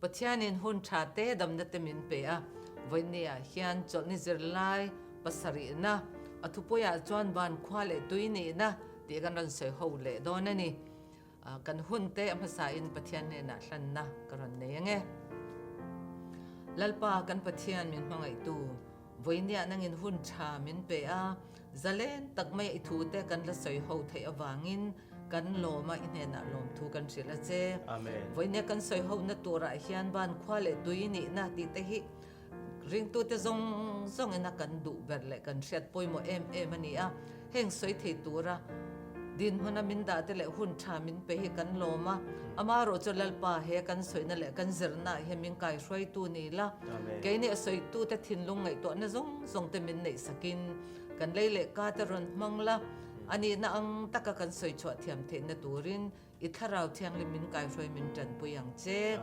Pathianin hun tha te damna te min pe a, vawinia hian chawlhni zirlai pasarihna a thupuiah chuan van khua leh tui nihna tih kan rawn sawi ho leh dawn a ni. Kan hun te a hmasain Pathian hnenah hlanna ka rawn nei ang e. Lalpa kan Pathian min hmangaihtu, vawinia nangin hun tha min pe a, zalen tak mai i thu te kan la sawi ho theih avangin kan lawm a, i hnenah lawmthu kan hrilh a che. Vawinia kan sawi hona turah hian ban khua leh tui nihna tih te hi ringtute zawng zawngin a kan duh ber leh kan hriat pawimawh em em a ni a. Heng sawi thei tura dinhmuna min dah te leh hun tha min pe hi kan lawm a. Amaherawh chu Lalpa he kan sawina leh kan zirnaah hian min kaihruaitu ni la, keini a sawitute thinlung ngaihtuahna zawng zawng te min neih sakin kan lei leh ka te rawn hmang la, a nihna ang taka kan sawi chhuah thiam theihna turin I Thlarau Thianghlim min kaihruai min tanpui ang che.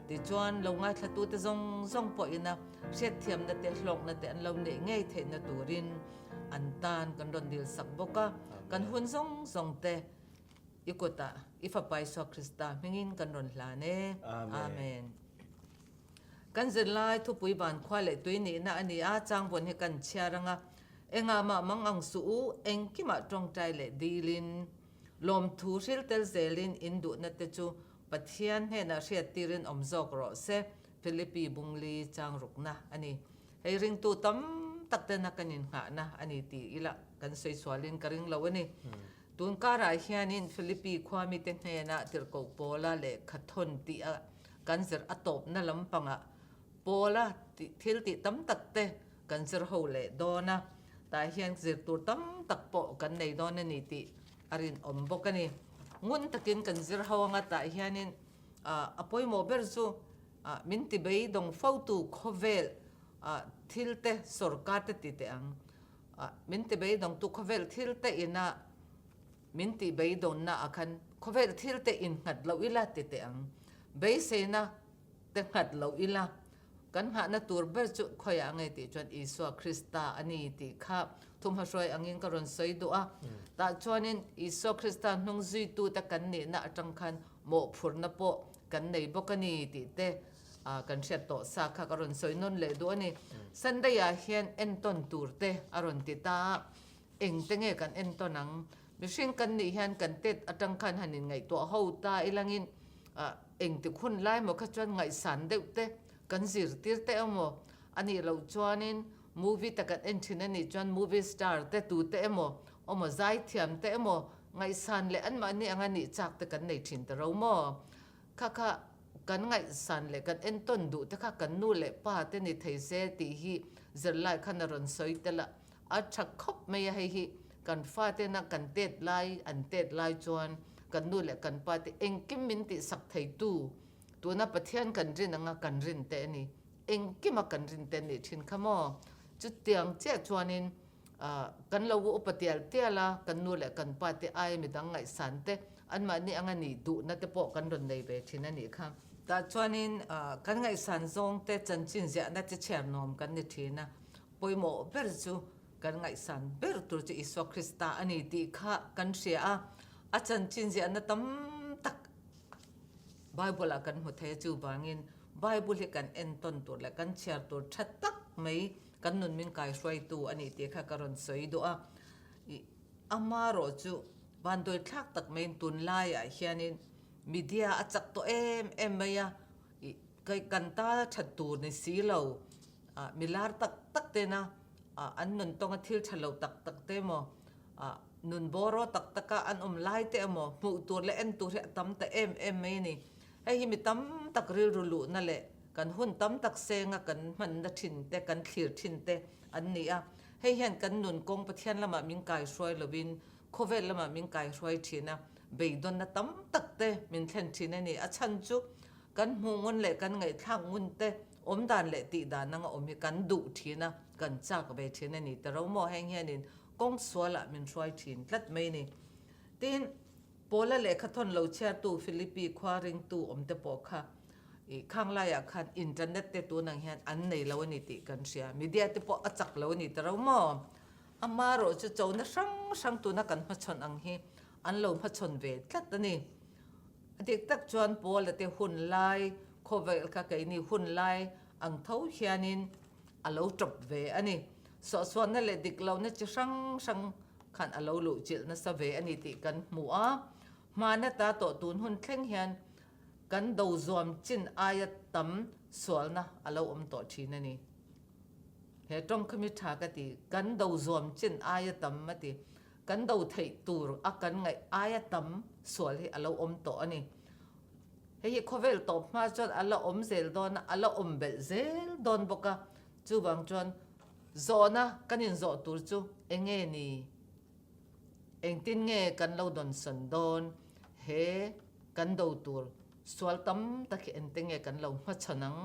Tichuan, lo ngaithlatute zawng zawng pawhina hriatthiamna te, hlawkna te an lo neih ngei theihna turin an tan kan rawn dil sak bawk a. Kan hun zawng zawng te i kutah i Fapa Isua Krista hmingin kan rawn hlan e. Amen. Kan zirlai thupui van khua leh tui nihna a ni a, changvawn hi kan chhiar anga engah mah mang ang suh u, engkimah tawngtai leh dilin. Lawmthu hril tel zelin in duhna te chu Pathian hnenah hriattirin awm zawk rawh se, Philippi Bungli changrukna a ni. Hei ringtu tam tak tena kan innghahna a ni tih ila kan sawi sualin ka ring lo a ni. Tun karah hianin Philippi khua mite hnenah tirhkoh Paula lehkha thawn tih a kan zir a tawpna lampangah Paula thil tih tam tak te kan zir ho leh dawn a, tah hian zir tur tam tak pawh kan nei dawn a ni tih a rinawm bawk a ni. Ngun takin kan zir ho anga tah hianin a pawimawh ber chu min ti beidawng fotu khawvel thil te sorkar te ti teh ang. Min ti beidawngtu khawvel thil te ina min tih beidawnna ah khan khawvel thil te innghat loh ila ti teh ang. Beiseina te nghat lo ila, kan nghahna tur ber chu khawiah nge tih chuan Isua Krista a ni tih kha thumhmahruai angin ka rawn sawi duh a. Tah chuanin Isua Krista hnung zuitute kan nihna atang khan mawhphurhna pawh kan nei bawk a ni tih te kan hriat tawh sa kha ka rawn sawi nawn leh duh a ni. Sunday-ah hian entawn tur te a rawn ti ta a, engte nge kan entawn ang? Mihring kan nih hian kan tet atang khan han inngaihtuah ho ta ilangin Engtik hun lai maw kha chuan ngaihsan deuh te kan zirtir te emaw a nih loh chuanin movie te kan en thin a nih chuan movie star te tu te emaw awmaw zaithiam te emaw ngaihsan leh anmahni anga nih chak te kan nei thin ta ro maw? Kha kha kan ngaihsan leh kan entawn duh te kha kan nu leh pa te ni thei se tih hi zirlai khan a rawn sawi tel a, A tha khawp mai a, hei hi kan fatena kan tet lai an tet lai chuan kan nu leh kan pa te engkim min tihsak theitu tuna Pathian kan rin anga kan rin te a ni, engkima kan rin te a nih thin kha maw? Chutiang chiah chuanin kan lo upa tial tial a, kan nu leh kan pa te aia midang ngaihsan te anmahni anga nih duhna te pawh kan rawn nei ve thin a nih kha. Tah chuanin kan ngaihsan zawng te chanchin ziahna te chhiar nuam kan ni thin a, Pawimawh ber chu kan ngaihsan ber tur chu Isua Krista a ni tih kha kan hria a, a chanchin ziahna tam tak Bible-ah kan hmu thei a, chuvangin Bible hi kan entawn tur leh kan chhiar tur tha tak mai kan nun min kaihruaitu a ni tih kha ka rawn sawi duh a. Amarawh chu vanduaithlak tak maiin tunlaiah hianin media a chak tawh em em mai a, kan ta that tur ni si lo. Mi lar tak tak tena an nun tawnga thil tha lo tak tak te emaw, nun bawraw tak taka an awm lai te emaw hmuh tur leh en tur hi a tam ta em em mai a ni. Hei hi mi tam tak rilru luhna leh kan hun tam tak senga kan hmanna thin te, kan thlir thin te an ni a. Hei hian kan nun kawng Pathian lamah min kaihruai lovin khawvel lamah min kaihruai thin a, beidawnna tam tak te min thlen thin a ni. A chhan chu kan hmuh ngun leh kan ngaihthlak ngun te Awm dan leh tih dan anga awm hi kan duh thin a, kan chak ve thin a ni ta ro maw? Heng hianin kawng sualah min hruai thin tlat mai ni. Tin, Paula lehkha thawn lo chhiartu Philippi khua ringtu awm te pawh kha i khang laiah khan internet te tun ang hian an nei lo a ni tih kan hria. Media te pawh a chak lo a ni ta ro maw? Amaherawh chu chona hrang hrang tuna kan hmachhawn ang hi an lo hmachhawn ve tlat a ni. A dik tak chuan Paula te hun lai. Khawvel kha keini hun lai ang tho hianin a lo tawp ve a ni. Sawhsuanna leh dik lohna chi hrang hrang khan a lo luhchilh nasa ve a ni tih kan hmu a. Hmana ta tawh tun hun thleng hian kan do zuam chin aia tam sualna a lo awm tawh thin a ni. He tawngkhami tha ka ti, kan do zuam chin aia tam a ti. Kan do theih tur a kan ngaih aia tam sual hi a lo awm tawh a ni. Hei hi khawvel tawp hma chuan a la awm zel dawn a, a la awm belh zel dawn bawk a. Chuvang chuan zawhna kan inzawh tur chu eng nge ni? Engtin nge kan lo dawnsawn dawn? He kan do tur sual tam tak hi engte nge kan lo hmachhawn ang?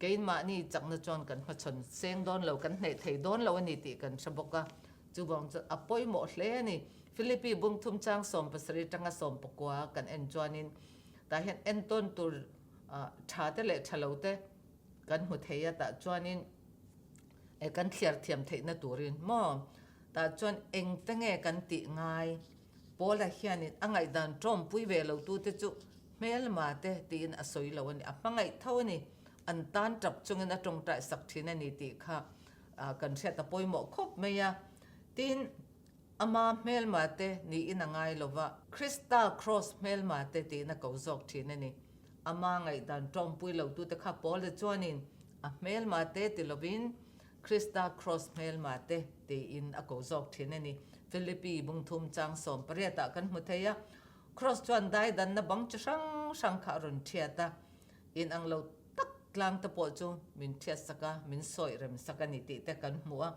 Keimahni chakna chuan kan hmachhawn seng dawn lo, kan hneh thei dawn lo a ni tih kan hre bawk a. Chuvang chuan a pawimawh hle a ni. Philippi bungthum chang 70 tanga 90 kan en chuanin tah hian entawn tur tha te leh tha lo te kan hmu thei a, tah chuanin kan thliar thiam theihna turin maw tah chuan engte nge kan tih ngai? Paula hianin a ngaihdan tawmpui ve lo tute chu hmelma te tiin a sawi lo a ni, a hmangaih tho a ni, an tan tap chungin a tawngtai sak thin a ni tih kha kan hriat a pawimawh khawp mai a. Tin, Ama hmelma te niin a ngai lo va, Krista Kraws hmelma te tiin a ko zawk thin a ni. Ama ngaihdan tawmpui lotute kha Paula chuanin a hmelma te ti lovin Krista Kraws hmelma te tiin a ko zawk thin a ni. Philippi bungthum chang 18 ah kan hmu thei a, Kraws chuan daidanna bang chi hrang hrang kha a rawn thiat a, inang lo tak tlang te pawh chu min thiat sak a, min sawi rem sak a ni tih te kan hmu a.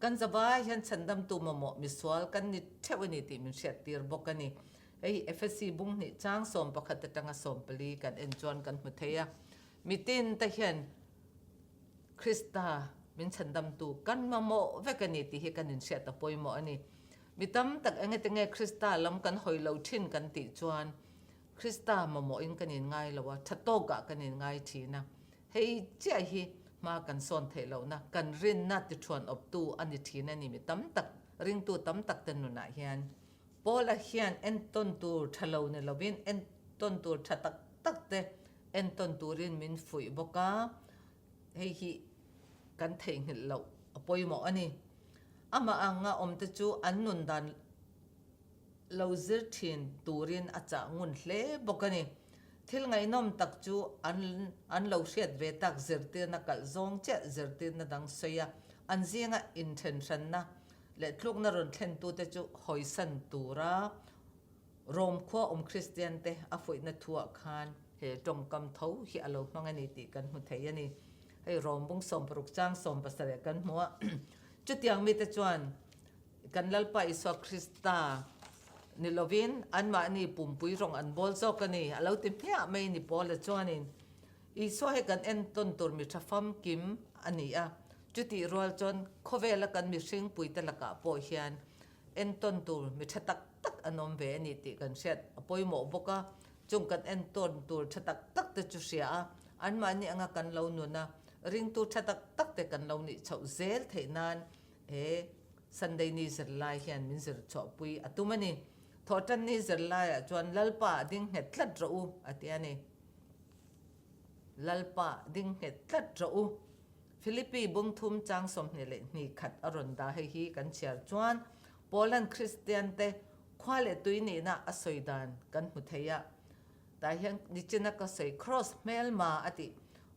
Kan zavai hian chhandamtu mamawh misual kan ni theuh a ni tih min hriattir bawk a ni. Hei hi Efesi bung hnih chang 11 atanga 14 kan en chuan kan hmu thei a. Mitin te hian Krista min chhandamtu kan mamawh vek a ni tih hi kan inhriat a pawimawh a ni. Mi tam tak engete nge Krista lam kan hawi lo thin kan tih chuan Krista mamawhin kan inngai lo a, tha tawkah kan inngai thin a. Hei chiah hi hma kan sawn theih lohna, kan rinna tithuan awptu a ni thin a ni mi tam tak, ringtu tam tak te nunah hian. Paula hian entawn tur tha lo ni lovin entawn tur tha tak tak te entawn turin min fuih bawk a, hei hi kan theihnghilh loh a pawimawh a ni. Amah anga awmte chu an nun dan lo zir thin turin a chah ngun hle bawk a ni. Thil ngaihnawm tak chu an an lo hriat ve tak zirtirna kalh zawng chiah zirtirna dang sawi a, an zinga inthenhranna leh tlukna rawn thlentute chu hawisan tura Rom khua awm Kristiante a fuihna thuah khan he tawngkam tho hi a lo hmang a ni tih kan hmu thei a ni. Hei Rom bung 60 chang 17 kan hmu a, chutiang mite chuan Kan Lalpa Isua Krista ni lovin anmahni pumpui rawng an bawl zawk a ni, a lo ti hmiah mai ni Paula chuanin. Isua hi kan entawn tur mi tha famkim a ni a, chutih rual chuan khawvela kan mihring puite lakah pawh hian entawn tur mi tha tak tak an awm ve a ni tih kan hriat a pawimawh bawk a, chung kan entawn tur tha tak tak te chu hria a, anmahni anga kan lo nun a, ringtu tha tak tak te kan lo nih chhoh zel theih nan He Sunday ni zirlai hian min zir chhuahpui a tum a ni. Thawhtan ni zirlaiah chuan Lalpa a ding nghet tlat rawh u a ti a ni. Lalpa ding nghet tlat rawh u. Philippi bungthum chang 22 a rawn dah hei hi kan chhiar chuan Paula'n Kristiante khua leh tui nihna a sawi dan kan hmu thei a. Tah hian nichina ka sawi Kraws hmelma a tih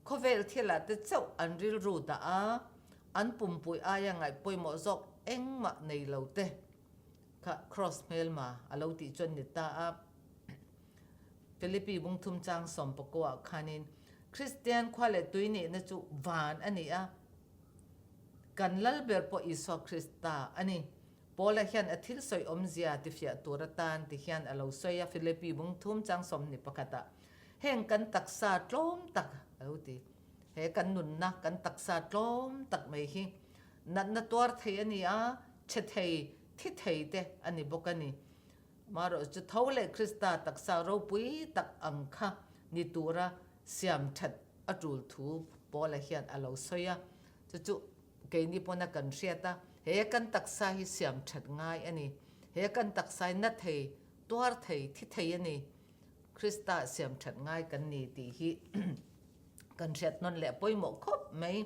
khawvel thilah te chauh an rilru dah a. An pumpui aia ngaih pawimawh zawk engmah nei lo te kha Kraws hmelma a lo tih chuan ni ta a. Philippi bungthum chang 19 ah khanin Kristian khua leh tui nihna chu van a ni a, kan lal ber pawh Isua Krista a ni. Paula hian a thil sawi awmzia tifiah tur atan ti hian a lo sawi a, Philippi bungthum chang 21 ah heng kan taksa tlawm tak a lo ti. He kan nunna, kan taksa tlawm tak mai hi natna tuar thei a ni a, chhe thei, thi thei te a ni bawk a ni. Amaherawh chu tho leh Krista taksa ropui tak ang kha ni tura siam that a tul thu Paula hian a lo sawi a. Chu chu keini pawna kan hriat a, he kan taksa hi siam that ngai a ni. He kan taksa hi na thei, tuar thei, thi thei a ni. Krista siam that ngai kan ni tih hi. Kan hriat nawn leh pawimawh khawp mai.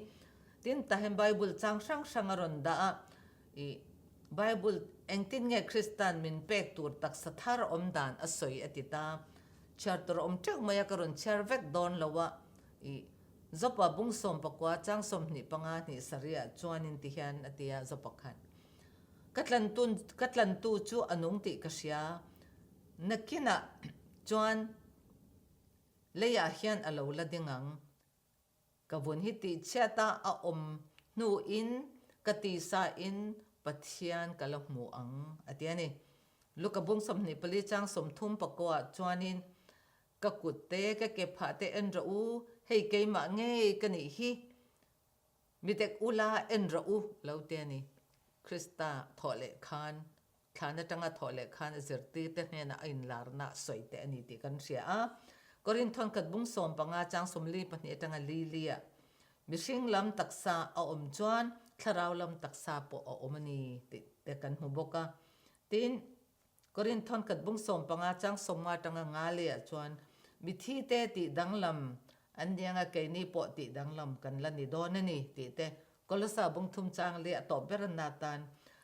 Tin, tahin Bible chang hrang hrang a rawn dah a, ih, Bible engtin nge Krista'n min pek tur taksa thar awm dan a sawi a ti ta. Chhiar tur a awm teuh mai a, ka rawn chhiar vek dawn lo a, ih, Zopa bung 14 chang 25 hnih sarihah chuanin ti hian a ti a, Zopa khan, Ka tlantu, ka tlantu chu a nung tih ka hria, nakinah chuan Leiah hian a lo la ding ang. Ka vun hi tihchhiat a a awm hnuin ka tisa in Pathian ka la hmu ang, a ti a ni. Luka bung 24 chang 30 pakuah chuanin, Ka kut te, ka ke phah te en rawh u, hei keimah ngei ka nih hi. Midek ula en rawh u, lo ti a ni. Krista thawh leh khan Thlan atanga thawh leh khan a zirtirte hnenah a inlarna a sawi teh a ni tih kan hria a. Korinth thawnkhat bung 15 chang 42 atanga li lia mihring lam taksa a awm chuan thlarau lam taksa pawh a awm a ni tih te kan hmu bawk a. Tin, Korinth thawnkhat bung 15 chang 50 atanga nga liah chuan mithite tih danglam an ni anga keini pawh tih danglam kan la ni dawn a ni tih te Kolosa bung thum chang leh a tawp ber an na tan,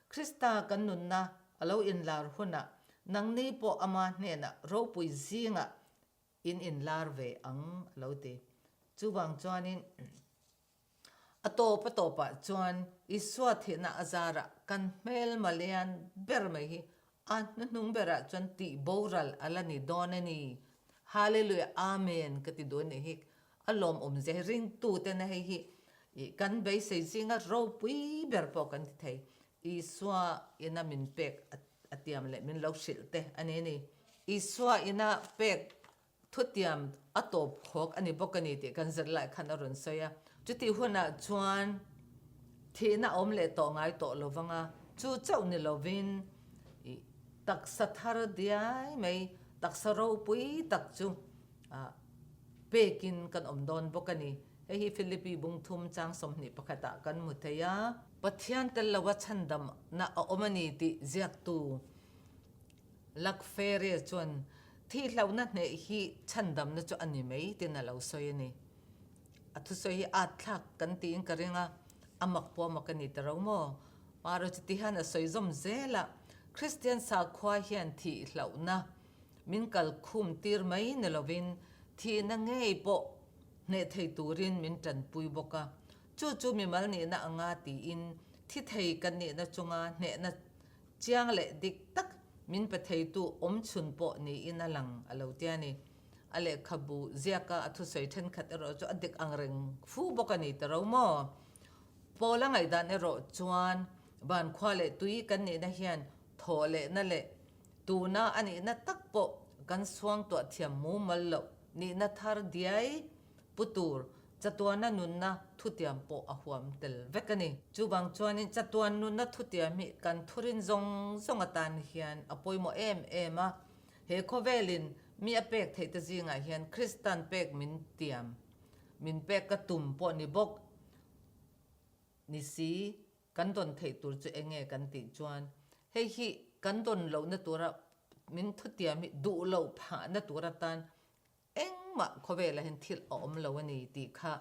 Krista kan nunna a lo inlar hunah nangni pawh ama hnenah ropui zingah in inlar ve ang a lo ti. Chuvang chuanin a tawp a tawpah chuan Isua thihna a zarah kan hmelma lian ber mai hi A hnuhnung berah chuan tih boral a la ni dawn a ni. Hallelujah Amen ka ti duh a nih hi. A lawmawm zia hi ringtute na hei hi ih kan beisei zinga ropui ber pawh kan ti thei. Isua ina min pek a tiam leh min lo hrilh te a ni a ni. Isua ina pek Thutiam a tawp khawk a ni bawk a ni tih kan zir lai khan a rawn sawi a. Chutih hunah chuan thihna awm leh tawh ngai tawh lo vang a, chu chauh ni lovin ih taksa thar diai mai, taksa ropui tak chu ah pekin kan awm dawn bawk a ni. Hei hi Philippi bung thum chang 21 ah kan hmu thei a. Pathian tel lova chhandamna a awm a ni tih ziaktu Lakfere chuan thihlohna hneh hi chhandamna chu a ni mai tiin a lo sawi a ni. A thusawi hi at thlak kan tiin ka ring a, a mak pawh a mak a ni ta ro maw? Maro chu ti hian a sawi zawm zel a, Kristian sakhua hian thihlohna min kal khum tir mai ni lovin thihna ngei pawh hneh thei turin min tanpui bawk a. Chu chu mimal nihna anga tiin thi thei kan nihna chunga hnehna Chiang leh dik tak min pe theitu awm chhun pawh niin a lang a lo ti a ni. A lehkhabu ziaka a thusawi thenkhat erawh chu a dik ang reng fu bawk a ni ta ro maw? Paula ngaihdan erawh chuan vankhua leh tui kan nihna hian thawh lehna leh tuna a nihna tak pawh kan suangtuah thiam mumal loh nihna thar diai Pu tur, chatuana nunna thutiam pawh a huam tel vek a ni. Chuvang chuanin chatuan nunna thutiam hi kan thurin zawng zawng atan hian a pawimawh em em a. He khawvelin mi a pek theih te zingah hian Kristan pek min tiam, min pek ka tum pawh ni bawk ni si. Kan dawn theih tur chu eng nge kan tih chuan hei hi kan dawn lohna tura min thutiam hi duh loh phahna tur atan Engmah khawvelah hian thil a awm lo a ni tih kha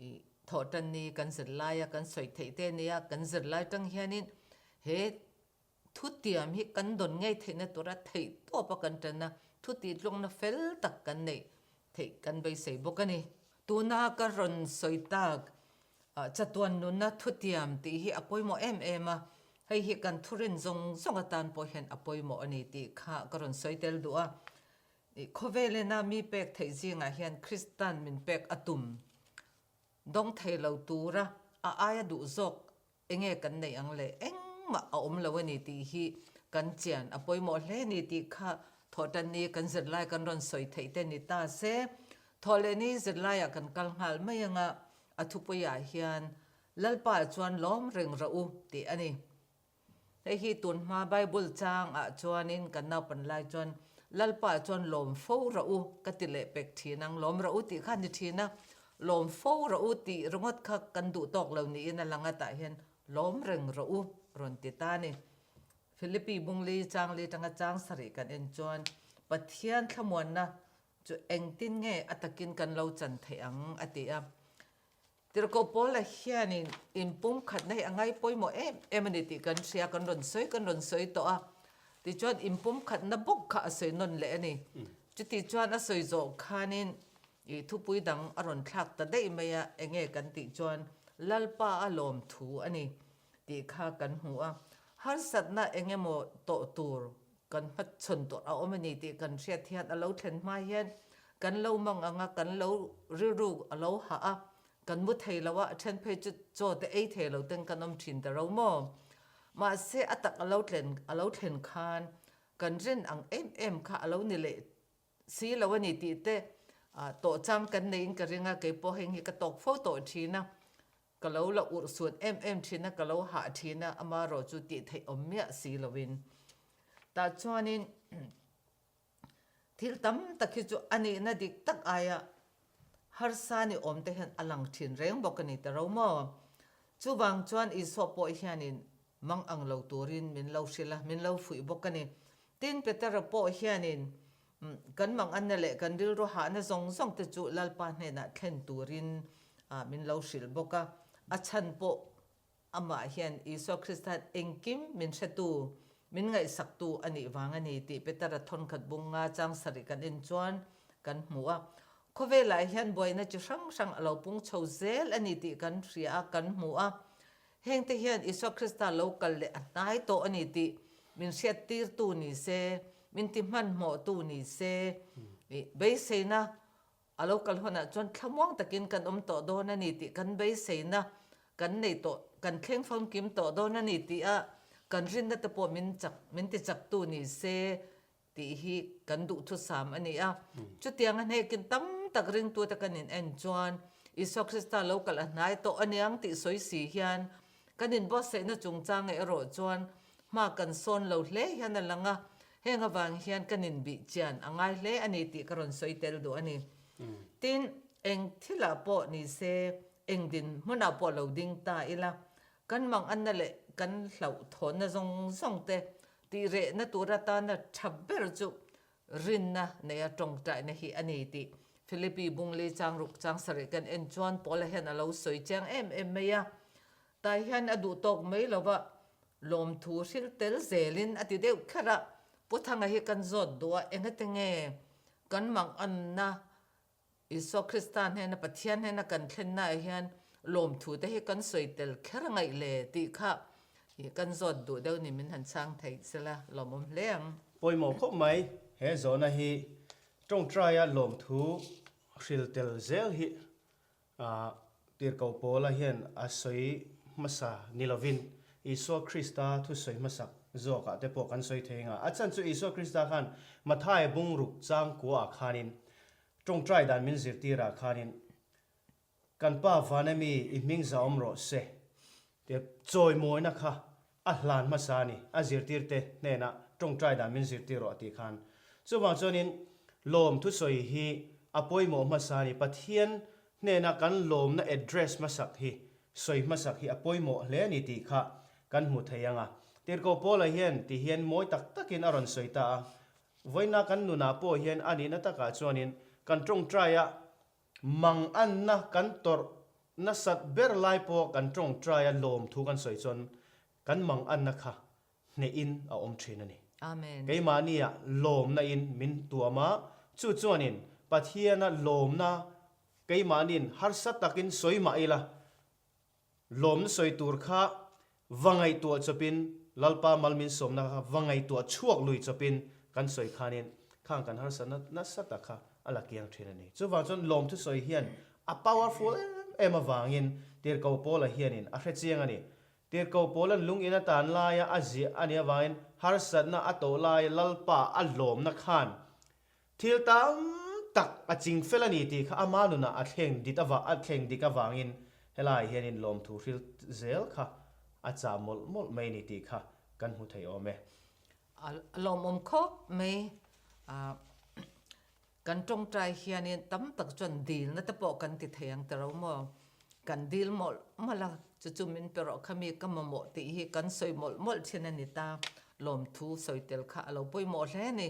i thawhtanni kan zirlaia kan sawi theih te a nia, kan zirlai tang hianin he thutiam hi kan dawn ngei theihna tura theih tawpa kan tan a, thu tihtlukna fel tak kan neih theih kan beisei bawk a ni. Tuna ka rawn sawi tak chatuan nunna thutiam tih hi a pawimawh em em a, hei hi kan thurin zawng zawng atan pawh hian a pawimawh a ni tih kha ka rawn sawi tel duh a. I khawvel ena mi pek theih zingah hian Kristan min pek a tum dawng thei lo tura a aia duh zawk enge kan neih ang le engmah a awm lo a ni tih hi kan chian a pawimawh hle ni tih kha thawhtanni kan zirlai kan rawn sawi theih te ni ta se thawhlehni zirlaiah kan kal nghal mai anga a thupuiah hian Lalpa chuan lawm reng rawh u tih a ni. Hei hi tun hma Bible chang ah chuanin kan naupan lai chuan Lalpa chuan lawm fo rawh u ka ti leh pek thin ang, lawm rawh u tih kha a ni thin a, lawm fo rawh u tih ringawt kha kan duh tawk lo niin a lang a tah hian lawm reng rawh u rawn ti ta a ni. Philippi bungli changli tanga chang sarih kan en chuan Pathian thlamuanna. Chu engtin nge a takin kan lo chan theih ang? a ti a. Tirhkoh Paula hianin inpumkhatna hi a ngai pawimawh em em a ni tih kan hria, kan rawn sawi kan rawn sawi tawh a. Tichuan inpumkhatna bawk kha a sawi nawn leh a ni. Chuti chuan a sawi zawh khanin ih thupui dang a rawn thlak ta daih mai a, enge kan tih chuan Lalpa a lawmthu a ni tih kha kan hmu a. Harsatna engemaw tawh tur kan hmachhawn tawh a awm a ni tih kan hriat hian a lo thlen hma hian kan lo mang ang a, kan lo rilru a lo hah a, kan mu thei lo a, a then phei chu chaw te ei thei lo ten kan awm thin ta ro maw? Mahse a tak a lo tlen a lo thlen khan kan rin ang em em kha a lo ni leh si lo a ni tih te tawh chang kan neiin ka ring a, kei pawh heng hi ka tawk fo tawh thin a. Ka lo la urh suan em em thin a, ka lo hah thin a, amarawh chu tih theih awm miah si loin. Tah chuanin thil tam tak hi chu a nihna dik tak aia harsa ni awm te hian a lang thin reng bawk a ni ta ro maw? Chuvang chuan Isua pawh hianin mang ang lo turin min lo hrilh a, min lo fuih bawk a ni. Tin, Petera pawh hianin kan manganna leh kan rilru hahna zawng zawng te chu Lalpa hnenah thlen turin min lo hrilh bawk a. A chhan pawh amah hian Isua Krista'n engkim min hretu, min ngaihsaktu a nih vang a ni tih Petera thawnkhat bunga chang sarih kan en chuan kan hmu a. Khawvelah hian buaina chi hrang hrang a lo pung chho zel a ni tih kan hria a, kan hmu a. Hengte hian Isua Krista lo kal leh a hnai tawh a ni tih min hriattirtu ni se, min ti hmanhmawhtu ni se, beiseina a lo kal hunah chuan thlamuang takin kan awm tawh dawn a ni tih kan beiseina kan nei tawh, kan thleng famkim tawh dawn a ni tih a kan rinna te pawh min chak, min ti chaktu ni se tih hi kan duhthusam a ni a. Chutiang a hnekin tam tak ringtute kan in en chuan Isua Krista lo kalh a hnai tawh a niang tih sawi si hian kan inbuatsaihna chungchangah erawh chuan hma kan sawn lo hle hian a lang a, heng avang hian kan inbih chian a ngai hle a ni tih ka rawn sawi tel duh a ni. Tin, eng thilah pawh ni se, eng dinhmunah pawh lo ding ta ila, kan manganna leh kan hlauhthawnna zawng zawng te Tih rehna tur atana tha ber chu rinna neia tawngtaina hi a ni tih Philippi Bungli chang ruk chang sarih kan en chuan Paula hian a lo sawi chiang em em mai a. Tai hian a duh tawk mai lova lawmthu hril tel zelin a ti deuh kher a, Pu Thanga hi kan zawt duh a, engati nge kan manganna Isua Krista hnena Pathian hnena kan thlennaah hian lawmthu te hi kan sawi tel kher ngaih le tih kha kan zawt duh deuh ni min han chhang thei sela lawmawm hle ang. Pawimawh khawp mai he zawhna hi tawngtaia lawmthu hril tel zel hi Tirhkoh Paula hian a sawi hmasa ni lovin Isua Krista thusawi hmasak zawkah te pawh kan sawi thei anga a chhan chu Isua Krista khan Mathaia bungruk changkuaah khanin Tawngtai dan min zirtirah khanin kan pa vana mi i hming za awm rawh se tia chawimawina kha a hlan hmasa a ni, a zirtirte hnenah tawngtai dan min zirtir rawh a tih khan. Chuvang chuanin lawm thusawi hi a pawimawh hmasa a ni, Pathian hnena kan lawmna address hmasak hi, sawi hmasak hi a pawimawh hle a ni tih kha kan hmu thei ang a. Tirhkoh Paula hian ti hian mawi tak takin a rawn sawi ta a, Vawiina kan nunah pawh hian a nihna takah chuanin kan tawngtaia manganna kan tawrh nasat ber lai pawh kan tawngtaia lawmthu kan sawi chuan kan manganna kha hnehin a awm thin a ni. Amen. Keimahnia lawmna in min tuam a, chu chuanin Pathiana lawmna keimahniin harsa takin sawi mah ila, Lawmna sawi tur kha va ngaihtuah chawpin, Lalpa mal min sawmna kha va ngaihtuah chhuak lui chawpin kan sawi khanin khang kan harsatna nasa tak kha a la kiang thin a ni. Chuvang chuan lawmthu sawi hian a powerful em em avangin Tirhkoh Paula hianin a hre chiang a ni. Tirhkoh Paula'n lung in a tan laia a ziah a nih avangin harsatna a tawh laia Lalpa a lawmna khan Thil tam tak a ching fel a ni tih kha ama nunah a thleng dit ava a thleng dik avangin helaiah hianin lawmthu hril zel kha a chah mawlh mawlh mai a ni tih kha kan hmu thei awm e. A lawmawm khawp mai. Kan tawngtai hianin tam tak chuan dilna te pawh kan ti thei ang tiro maw? Kan dil mawlh mawlh a, chu chu min pe rawh kha mi ka mamawh tih hi kan sawi mawlh mawlh thin a ni ta. Lawmthu sawi tel kha a lo pawimawh hle a ni.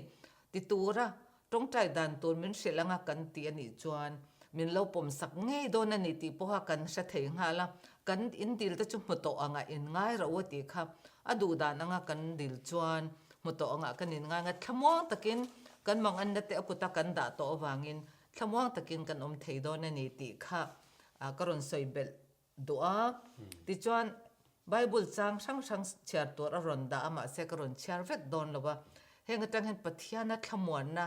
Ti tura Tawngtai dan tur min hrilh anga kan ti a nih chuan min lo pawm sak ngei dawn a ni tih pawha kan hre thei nghal a, kan in dil te chu hmu tawh angah in ngai rawh u a tih kha a duh dan anga kan dil chuan hmu tawh angah kan in ngai anga thlamuang takin kan manganna te a kuta kan dah tawh avangin thlamuang takin kan awm thei dawn a ni tih kha ka rawn sawi belh duh a. Tichuan, Bible chang hrang hrang chhiar tur a rawn dah a, mahse ka rawn chhiar vek dawn lo a. Heng atang hian Pathiana thlamuanna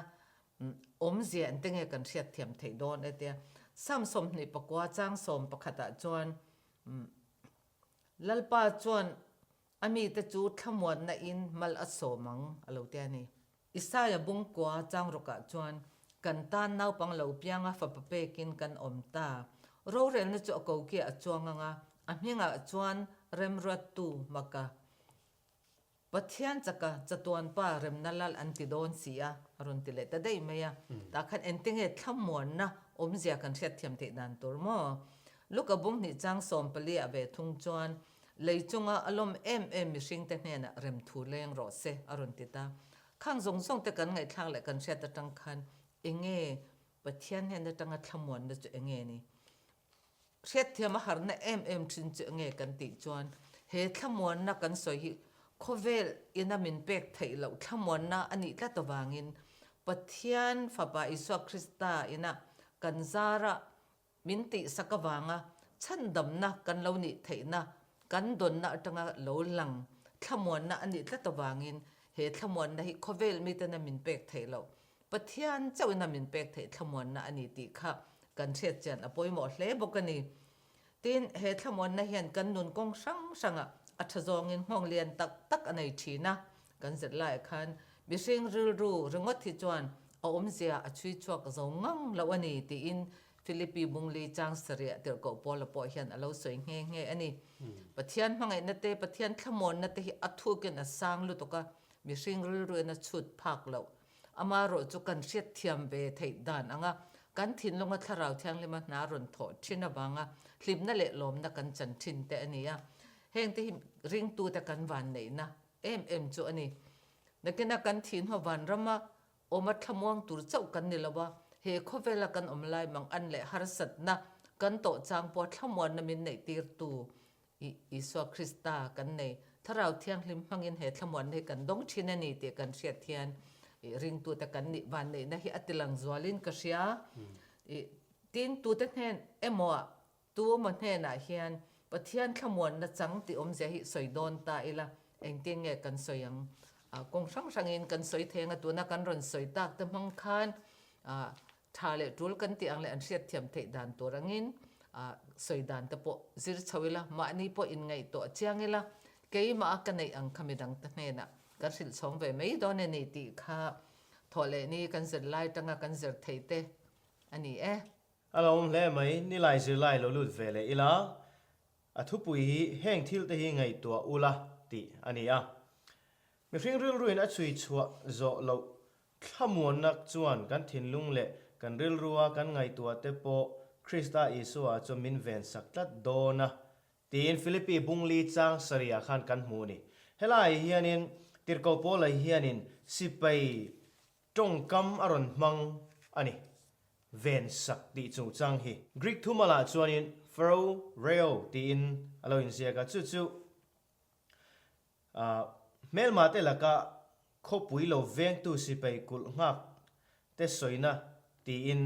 awmzia ente nge kan hriatthiam theih dawn e tia. Psalm 24 chang 11 ah chuan, Lalpa chuan a mite chu thlamuanna in mal a sawm ang a lo tia ni. Isaia bungkua changrawkah chuan kan tan naupang lo pianga fapa pekin kan awm ta. Rorelna chu a kokiah a chuang ang a, a hmingah chuan remruattu maka Pathian chaka chatuanpa remna lal an ti dawn si a, a rawn ti leh ta daih mai a. Tah khan engtinge thlamuanna awmzia kan hriatthiam theih dan tur maw? Luka bung hnih chang 14 ah ve thung chuan Lei chunga a lawm em em mihringte hnenah remthu leng rawh se a rawn ti ta. Khang zawng zawng te kan ngaihthlak leh kan hriat atang khan enge Pathian hnen atanga thlamuanna chu enge ni? Hriatthiam a harna em em thin chu enge kan tih chuan he thlamuanna kan sawi hi khawvel ina min pek theih loh thlamuanna a nih tlat avangin Pathian Fapa Isua Krista ina kan zara Min tihsak avanga chhandamna kan lo nih theihna, kan dawnna atanga lo lang thlamuanna a nih tlat avangin he thlamuanna hi khawvel mitena min pek theih loh, Pathian chauhina min pek theih thlamuanna a ni tih kha kan hriat chian a pawimawh hle bawk a ni. Tin, he thlamuanna hian kan nun kawng hrang hrangah a tha zawngin nghawng lian tak tak a nei thin a, Kan zet laiah khan mihring rilru ringawt hi chuan a awmzia a chhui chhuak zo ngang loh a ni tiin Philippi Bungli chang sarih tirhkoh Paula pawh hian a lo sawi nghe nghe a ni. Pathian hmangaihna te, Pathian thlamuanna te hi a thukin a sang lutuk a, mihring rilruin a chhut phak loh. Amaherawh chu kan hriatthiam ve theih dan anga kan thinlunga Thlarau Thianghlima hna rawn thawh thin avanga hlimna leh lawmna kan chan thin te a ni a. Hengte hi ringtute kan vanneihna em em chu a ni. Nakina kan thihnaw vanrama awma thlamuang tur chauh kan ni lo a, he khawvela kan awm lai mang an leh harsatna kan tawh chang pawh thlamuanna min neih tirtu i Isua Krista kan nei. Thlarau Thianghlim hmangin he thlamuanna hi kan dawng thin a ni tih kan hriat hian i ringtute kan nih vanneihna hi a tilang zualin ka hria. I tin tute hnen emaw ah Tumaw hnenah hian Pathian thlamuanna chang tih awmzia hi sawi dawn ta ila, engtin nge kan sawi ang? Kawng hrang hrangin kan sawi thei anga tuna kan rawn sawi tak te hmang khan tha leh tul kan tih ang leh an hriatthiam theih dan tur angin sawi dan te pawh zir chho ila, mahni pawh inngaihtuah chiang ila, keimah a ka neih ang kha midang te hnenah kan hrilh chhawng ve mai dawn a ni tih kha thawh leh ni kan zir lai tanga kan zir theih te a ni e. A lo awm hle mai, nilai zirlai lo lut ve leh ila, a thupui hi heng thil te hi ngaihtuah ula tih a ni a. Mihring rilruin a chhui chhuah zawh loh thlamuanna chuan kan thinlung leh kan rilrua kan ngaihtuah te pawh Krista Isua chu min vensak tlat dawn a tiin Philippi bungli chang sarihah khan kan hmu a ni. Helaiah hianin Tirhkoh Paula hianin sipai Tawngkam a rawn hmang a ni. Ven sak tih chungchang hi. Greek thumalah chuanin phro reo tiin a lo inziak a, chu chu hmelmate laka khawpui lo vengtu sipai kulh nghak te sawina tiin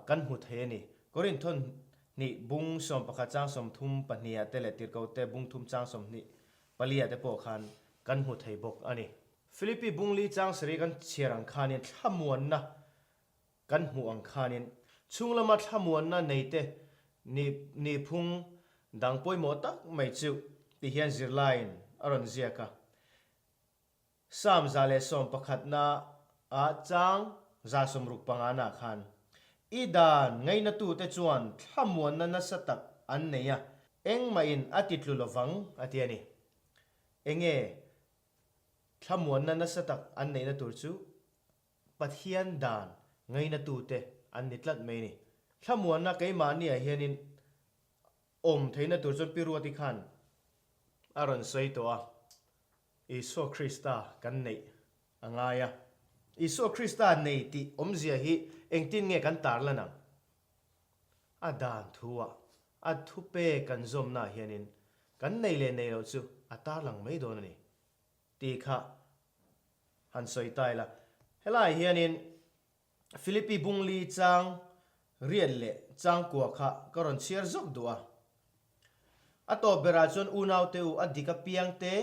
kan hmu thei a ni. Korinthon hnih bung 11 chang 30 pahniha te leh Tirhkote bung thum chang 20 palia te pawh khan kan hmu thei bawk a ni. Philippi bungli chang sarih kan chhiar ang khanin thlamuanna kan hmuh ang khanin chhung lama thlamuanna neite ni nihphung dang pawimawh tak mai chu ti hian zirlaiin a rawn ziak a. Psalm 111 ah chang 65 nah khan, I dan ngainatute chuan thlamuanna nasa tak an nei a, engmahin a ti tlu lovang a ti a ni. Enge Thlamuanna nasa tak an neihna tur chu Pathian dan ngainatute an ni tlat mai a ni. Thlamuanna keimahniah hianin awm theihna tur chuan Pi Ruati khan a rawn sawi tawh a, Isua Krista kan neih a ngai a. Isua Krista nei tih awmzia hi engtin nge kan tarlan ang? A dan thu-ah, a thupe kan zawmnaah hianin kan nei leh nei loh chu a tarlang mai dawn a ni tih kha han sawi ta ila. Helaiah hianin Philippi bungli chang riat leh changkua kha ka rawn chhiar zawk duh a. A tawp berah chuan unaute u, a dik apiang te,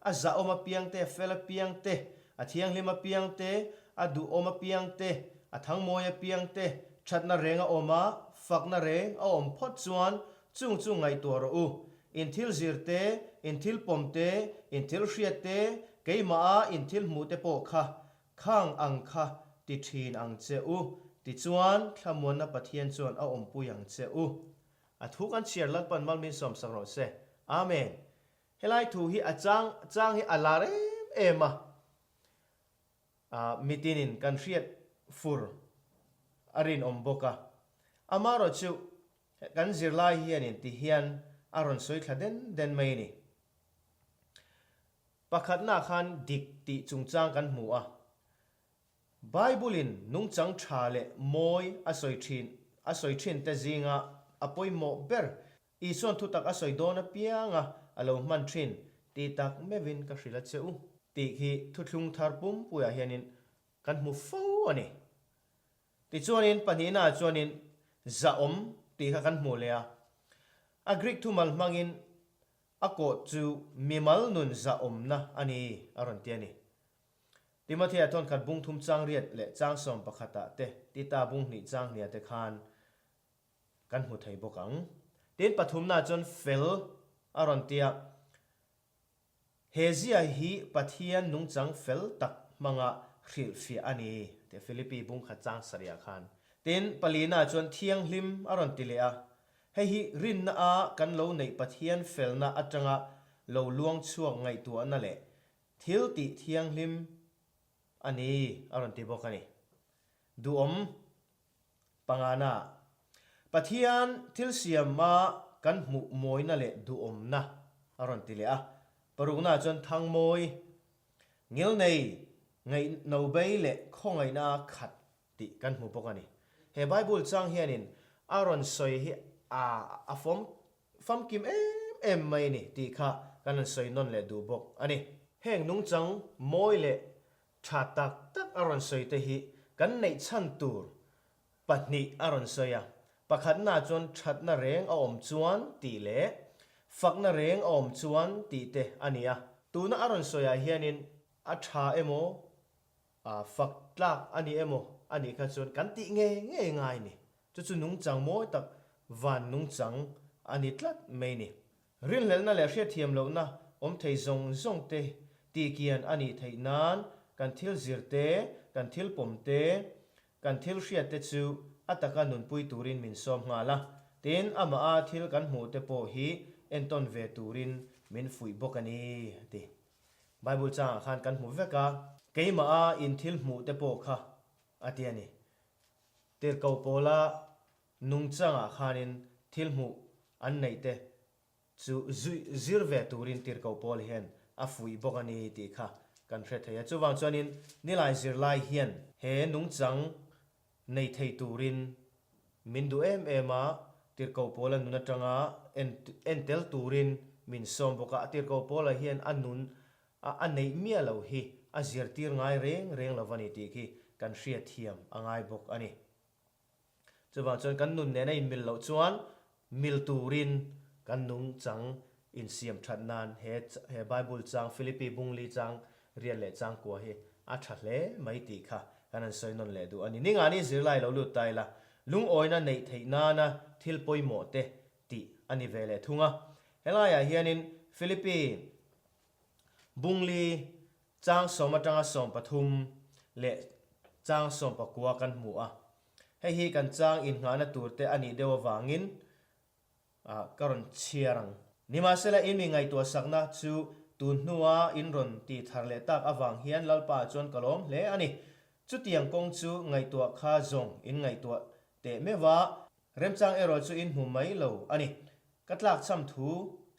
a zahawm apiang te, a fel apiang te, a thianghlim apiang te, a duhawm apiang te, a thangmawi apiang te, thatna reng a awm a, fakna reng a awm phawt chuan chung chu ngaihtuah rawh u. In thil zir te, in thil pawm te, in thil hriat te, keimaha in thil hmuh te pawh kha Khang ang kha ti thin ang che u, tichuan thlamuanna Pathian chuan a awmpui ang che u. A thu kan chhiar Lalpan malmin sawmsak rawh se. Amen. Helai thu hi a chang chang hi a lar em em a, mitinin kan hriat fur a rinawm bawk a. Amaherawh chu kan zirlai hianin ti hian a rawn sawi thla den den mai a ni. Pakhatna khan dik tih chungchang kan hmu a. Bible-in nungchang tha leh mawi a sawi thin a sawi thin te zinga a pawimawh ber Isuan thutak a sawi dawn apianga a lo hman thin tih tak meuhin ka hrilh a che u tih khi thuthlung thar pumpuiah hianin kan hmu fo a ni. Tichuanin pahnihnaah chuanin zahawm tih kha kan hmuh leh a. A Greek thumal hmangin A kawh chu mimal nun zahawmna a ni, a rawn ti a ni. Timothea thawnkhat bung thum chang riat leh chang sawm pakhatah te, Tita bung hnih chang hniah te khan kan hmu thei bawk ang. Tin, pathumnaah chuan fel a rawn ti a, He zia hi Pathian nungchang fel tak hmanga hrilhfiah a ni, tia Philippi bung khat chang sarihah khan. Tin, palinaah chuan thianghlim a rawn ti leh a, Hei hi rinna a kan lo neih Pathian felna atanga lo luang chhuak ngaihtuahna leh thil tih thianghlim a ni a rawn ti bawk a ni. Duhawm pangana Pathian thil siama kan hmuh mawina leh duhawmna a rawn ti leh a. Parukna chuan thangmawi, ngilnei, ngaihnobei leh khawngaihna khat tih kan hmu bawk a ni. He Bible chang hianin a rawn sawi hi a a fawm famkim em em mai a ni tih kha kan rawn sawi nawn leh duh bawk a ni. Heng nungchang mawi leh tha tak tak a rawn sawi te hi kan neih chhan tur pahnih a rawn sawi a, pakhatna chuan thatna reng a awm chuan tih leh fakna reng a awm chuan tih te a ni a. Tuna a rawn sawiah hianin a tha emaw A fak tlak a ni emaw a nih kha chuan kan tih ngei ngei ngai ni. Chu chu nungchang mawi tak van nungchang a ni tlat mai ni. Rinhlelhna leh hriatthiam lohna awm thei zawng zawng te tihkian a nih theih nan kan thil zir te, kan thil pawm te, kan thil hriat te chu a taka nunpui turin min sawm nghal a. Tin, amah a thil kan hmuh te pawh hi entawn ve turin min fuih bawk a ni, a ti. Bible changah khan kan hmu vek a. Keimah a in thil hmuh te pawh kha a ti a ni. Tirhkoh pawla nungchangah khanin thil hmuh an neih te chu zir ve turin tirhkoh pawl hian a fuih bawk a ni tih kha kan hre thei a. Chuvang chuanin nilai zirlai hian he nungchang nei thei turin min duh em em a, Tirhkoh Paula nun atanga en tel turin min sawm bawk a, Tirhkoh Paula hian a nun a a neih miah lo hi a zirtir ngai reng reng lo a ni tih khi kan hriatthiam a ngai bawk a ni. Chuvang chuan kan nun nena inmil loh chuan mil turin kan nungchang insiam that nan he he Bible chang Philippi bungli chang riat leh chang kua hi a tha hle mai tih kha kan han sawi nawn leh duh a ni. Ningani zirlai lo lut ta ila lungawina neih theih nana thil pawimawh te tih a ni ve leh thung a. Helaiah hianin Philippi Bungli chang sawm atanga 13 leh chang 19 kan hmu a. Hei hi kan chang innghahna tur te a nih deuh avangin ka rawn chhiar ang. Nimahsela in mi ngaihtuahsakna chu tun hnua in rawn tih thar leh tak avang hian Lalpa chuan ka lawm hle a ni. Chutiang kawng chu ngaihtuah kha zawng in ngaihtuah teh meuh a, Remchang erawh chu in hmu mai lo a ni. Ka tlakchham thu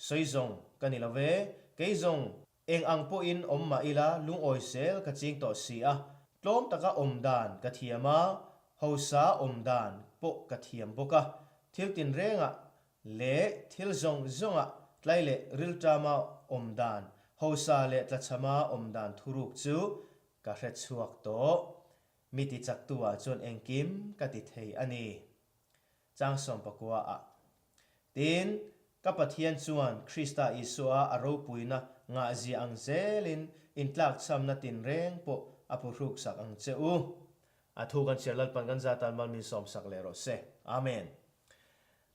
sawi zawng ka ni lo ve. Kei zawng eng ang pawhin awm mah ila lungawi zel ka ching tawh si a. Tlawm taka awm dan ka thiam a, hausa awm dan pawh ka thiam bawk a. Thil tinrengah leh thil zawng zawngah tlai leh rilṭama awm dan, hausa leh tlachhama awm dan thuruk chu ka hre chhuak tawh. Mi tichaktu ah chuan engkim ka ti thei a ni. Chang 14 ah. Tin, ka Pathian chuan Krista Isua a ropuina ngahzia ang zelin intlakchhamna tinreng pawh a phuhruksak ang che u. A thu kan chhiar Lalpan kan zatan mal min sawmsak leh rawh se. Amen.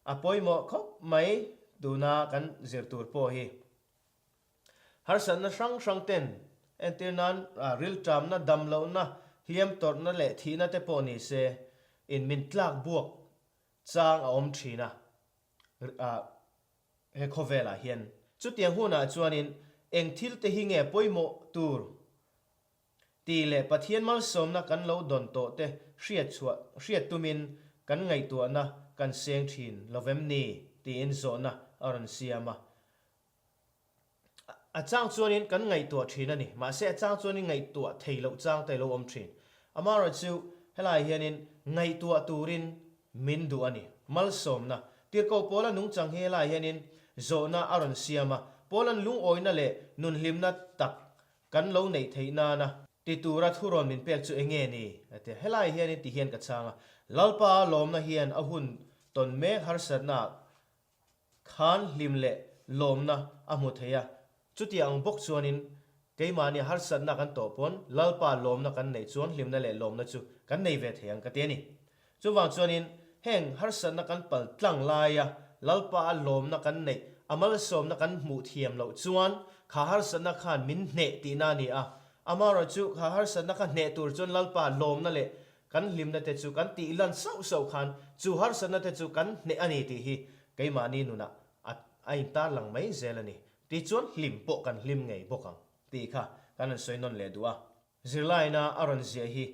A pawimawh khawp mai tuna kan zir tur pawh hi. Harsatna hrang hrang ten entir nan rilṭamna, damlohna, hliam tawrhna leh thihna te pawh ni se in min tlak buak chang a awm thin a he khawvelah hian. Chutiang hunah chuanin eng thil te hi nge pawimawh tur tih leh Pathian malsawmna kan lo dawn tawh te hriat chhuah hriat tumin kan ngaihtuahna kan seng thin lovem ni tiin zawhna a rawn siam a. A chang chuanin kan ngaihtuah thin a ni. Mahse a chang chuanin ngaihtuah thei loh chang te a lo awm thin. Amaherawhchu helaiah hianin ngaihtuah turin min duh a ni. Malsawmna. Tirhkoh Paula nungchang hi helaiah hianin zawhna a rawn siam a. Paula'n lungawina leh nunhlimna tak kan lo neih theih nana ti tura thurawn min pek chu enge ni? A ti a. Helaiah hianin ti hian ka chhang a. Lalpa lawmna hian a hun tawn mek harsatnaah Khan hlim leh lawmna a hmu thei a, chutiang ang bawk chuanin keimahni harsatna kan tawh pawn Lalpa lawmna kan neih chuan hlimna leh lawmna chu kan nei ve thei ang ka ti a ni. Chuvang chuanin heng harsatna kan pal tlang laia Lalpa a lawmna kan neih a malsawmna kan hmuh thiam loh chuan kha harsatna khan min hneh tihna a ni a, amaherawhchu kha harsatna kha hneh tur chuan Lalpa lawmna leh Kan hlimna te chu kan tih lan sauh sauh khan chu harsatna te chu kan hneh a ni tih hi keimahni nunah a a intar lang mai zel a ni. Tichuan hlim pawh kan hlim ngei bawk ang tih kha kan rawn sawi nawn leh duh a. Zirlaina a rawn ziah hi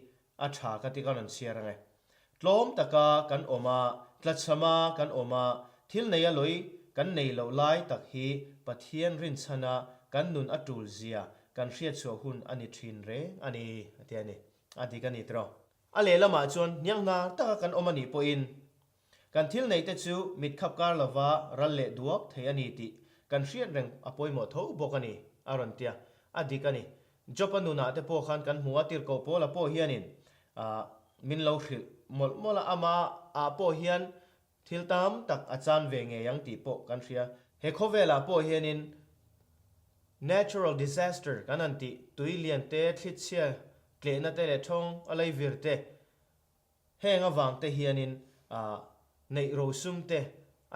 a tha ka ti ka rawn chhiar ang e. Tlawm taka kan awm a, tlachhama kan awm a, thil neia lawi kan nei loh lai tak hi Pathian rinchhana kan nun a tul zia kan hriatchhuah hun a ni thin reng a ni a ti a ni. A dik a ni tiraw? A lehlamah chuan hnianghnar taka kan awm a nih pawhin kan thil neihte chu mit khap kar lova ral leh duak thei a ni tih kan hriat reng a pawimawh tho bawk a ni, a rawn ti a. A dik a ni. Job-a nunah te pawh khan kan hmu a, tirhkoh Paula pawh hianin min lo hrilh mawlh mawlh a, amah pawh hian Thil tam tak a chan ve ngei ang tih pawh kan hria. He khawvelah pawh hianin natural disaster kan han tih, tui lian te, thlichhia tlehna te leh thawng a lei vir te, heng avang te hianin neih rosum te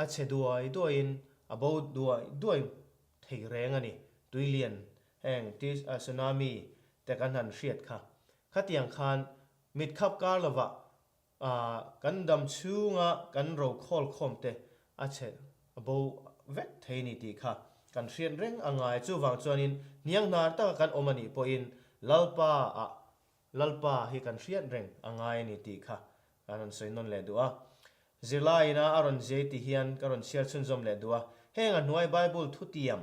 a chhe duai duaiin a bo duai duai thei reng a ni. Tui lian heng tsunami te kan han hriat kha. Khatiang khan mit khap kar lovah A kan dam chhunga kan ro khawl khawm te a chhe a bo vek thei ni tih kha kan hriat reng a ngai. Chuvang chuanin hnianghnar taka kan awm a nih pawhin Lalpa ah Lalpa hi kan hriat reng a ngai a ni tih kha kan rawn sawi nawn leh duh a. Zirlaiina a rawn zai ti hian ka rawn chhiar chhunzawm leh duh a. Heng a hnuai Bible thutiam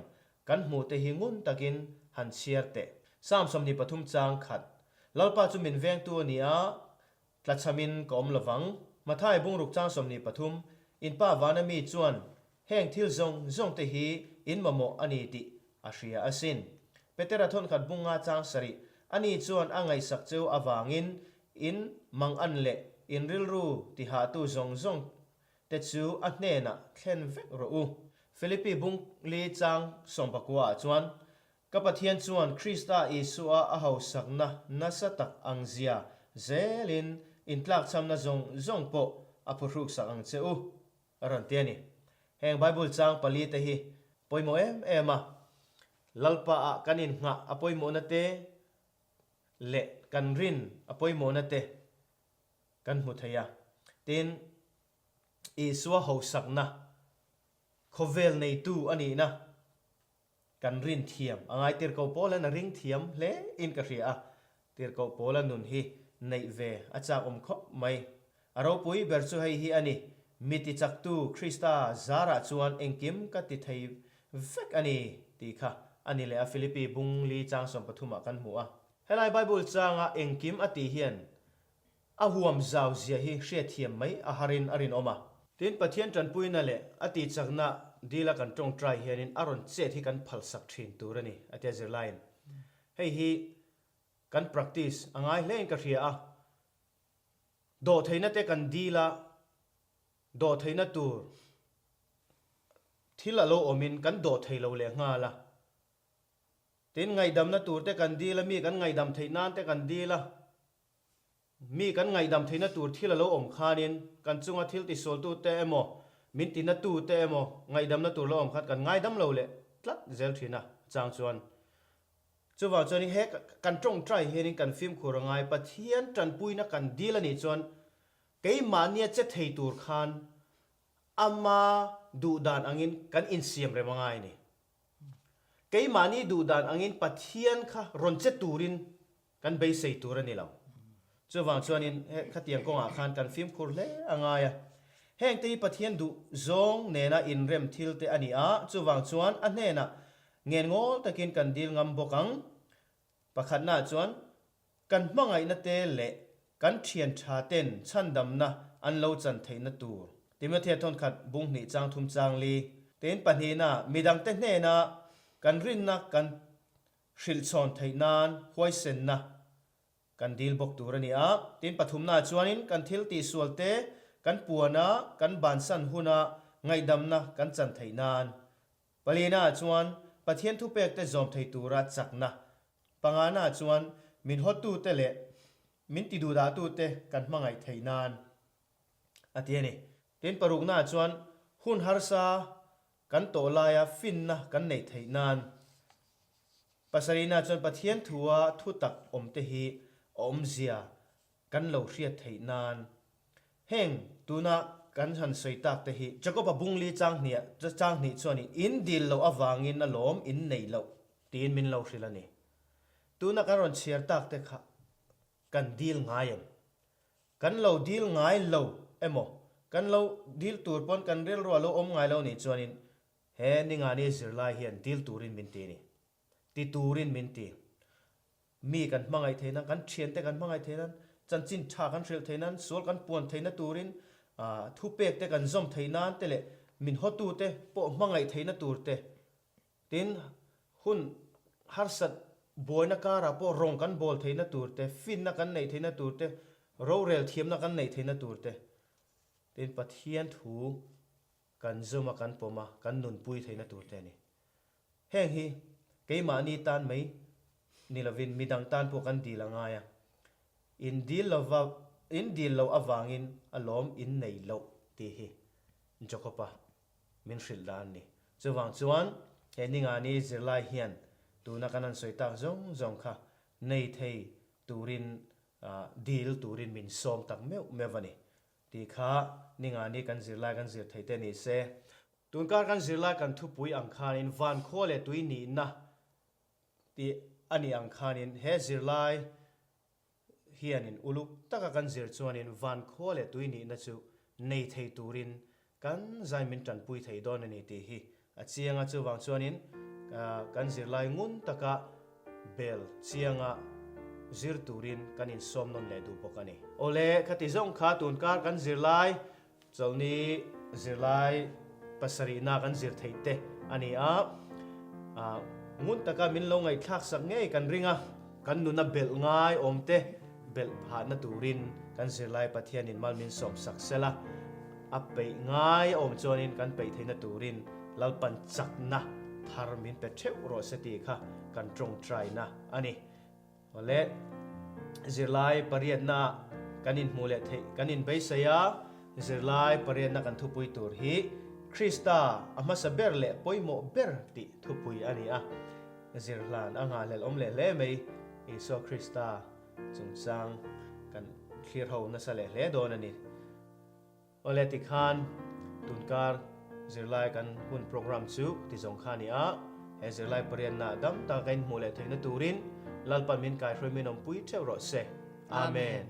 kan hmuh te hi ngun takin han chhiar teh. Psalm 23 chang khat, Lalpa chu min vengtu a ni a, Tlachhamin ka awm lovang. Mathai bungruk chang 23, In pa vana mi chuan heng thil zawng zawng te hi in mamawh a ni tih a hria asin. Petera thawnkhat bunga chang sarih, Ani chuan a ngaihsak cheu avangin in mangan leh in rilru tihahtu zawng zawng te chu a hnenah thlen vek rawh u. Philippi bung li chang 19 ah chuan, Ka Pathian chuan Krista Isua a hausakna nasa tak ang zia zelin intlakchhamna zawng zawng pawh a phuhruksak ang che u, a rawn ti a ni. Heng Bible chang pali te hi pawimawh em em a, Lalpa ah kan innghah a pawimawhna te leh kan rin a pawimawhna te kan hmu thei a. Tin, Isua hausakna khawvel neitu a nihna Kan rin thiam a ngai Tirhkoh Paula'n a ring thiam hle in ka hria a, Tirhkoh Paula nun hi neih ve a chak awm khawp mai. A ropui ber chu hei hi a ni, Mi tichaktu Krista zarah chuan engkim ka ti thei vek a ni tih kha a ni leh a Philippi bung li chang 13 ah kan hmu a. Helai Bible changa engkim a tih hian a huam zau zia hi hriatthiam mai a harin a rinawm a. Tin, Pathian tanpuina leh a tihchakna dila kan tawngtai hianin a rawn chet hi kan phalsak thin tur a ni, a tia zirlaiin. Hei hi kan practice a ngai hlein ka hria a. Dawhtheihna te kan dil a, dawhtheihna tur thil a lo awmin kan dawhthei lo leh nghal a. Tin, ngaihdamna tur te kan dil a, mi kan ngaihdam theih nan te kan dil a. Mi kan ngaihdam theihna tur thil a lo awm khanin kan chunga thil tisualtu te emaw, min tina tu te emaw ngaihdamna tur lo awm khan kan ngaidam lo leh tlat zel thin a, chang chuan. Chuvang chuanin he kan tawngtai hianin kan fimkhur a ngai, Pathian tanpuina kan dil a nih chuan keimahnia che thei tur khan ama duhdan angin kan insiam rem a ngai a ni. Keimahni duhdan angin Pathian kha rawn che turin kan beisei tur a ni lo. Chuvang chuanin he khatiang kawngah khan kan fimkhur hle a ngai a. Hengte hi Pathian duh zawng nena inrem thil te a ni a, chuvang chuan a hnenah ngen ngawl takin kan dil ngam bawk ang. Pakhatnaah chuan Kan hmangaihna te leh kan thian tha ten chhandamna an lo chan theihna tur. Timothea thawnkhat bung hnih chang thum chang li tein pahnihna midangte hnena kan rinna kan hrilhchhawn theih nan huaisenna kan dil bawk tur a ni a. Tin pathumna chuanin kan thil tihsual te kan puana kan bansan huna ngaihdamna kan chan theih nan. Palina chuan Pathian thupek te zawm thei tura chakna Pangana chuan min hawttute leh min tiduhdahtute kan hmangaih theih nan a ti a ni. Tin, parukna chuan hun harsa kan tawh laia finna kan neih theih nan. Pasarihna chuan Pathian thua thutak awmte hi a awmzia kan lo hriat theih nan. Heng tuna kan han sawi tak te hi Jacob-a bungli changhnih changhnih chuan in dil loh avangin a lawm in nei loh tiin min lo hrilh a ni. Tuna kan rawn chhiar tak te kha kan dil ngai em? Kan lo dil ngai lo emaw, kan lo dil tur pawn kan rilru a lo awm ngai lo nih chuanin he ningani zirlai hian dil turin min ti a ni. Ti turin min ti. Mi kan hmangaih theih nan, kan thiante kan hmangaih theih nan, chanchin tha kan hrilh theih nan, sual kan puan theihna turin thupek te kan zawm theih nan te leh min hawtute pawh hmangaih theihna tur te, tin hun harsat buaina karah pawh rawng kan bawl theihna tur te, finna kan neih theihna tur te, rorel thiamna kan neih theihna tur te, tin Pathian thu kan zawm a kan pawm a kan nunpui theihna tur te a ni. Heng hi keimahni tan mai ni lovin midang tan pawh kan dil a ngai a, in dil lova in dil loh avangin a lawm in nei loh tih hi Jacob-a min hrilh dan a ni. Chuvang chuan he ningani zirlai hian tuna kan han sawi tak zawng zawng kha nei thei turin dil turin min sawm tak meuh meuh a ni tih kha ningani kan zirlai kan zir thei te ni se. Tunkar kan zirlai kan thupui ang khanin vankhua leh tui nihna tih a nih ang khanin he zirlai hianin uluk taka kan zir chuanin vankhua leh tui nihna chu nei thei turin kan zai min tanpui thei dawn a ni tih hi a chiang a, chuvang chuanin kan zirlai ngun taka bel chianga zir turin kan insawm nawn leh duh bawk a ni. Awle, khati zawng kha tunkar kan zirlai Chawlhni zirlai pasarihna kan zir theih te a ni a, ngun taka min lo ngaihthlak sak ngei kan ring a, kan nuna belh ngai awm te belh phahna turin kan zirlai Pathianin mal min sawm sak sel a, a peih ngai a awm chuanin kan peih theihna turin Lalpan chakna thar min pe theuh rawh se tih kha kan tawngtaina a ni. Awle, zirlai pariatna kan inhmuh leh theih kan inbeisei a, zirlai pariatna kan thupui tur hi Krista a hmasa ber leh pawimawh ber tih thupui a ni a, zirhlan a nghahhlelh awm leh hle mai, Isua Krista chungchang kan thlir ho nasa leh hle dawn a ni. Awle tikhan tunkar zirlai kan hun program chu ti zawng kha a ni a, he zirlai pariatna dam taka ka inhmuh leh theihna turin Lalpan min kaihruai min awmpui theuh rawh se. Amen.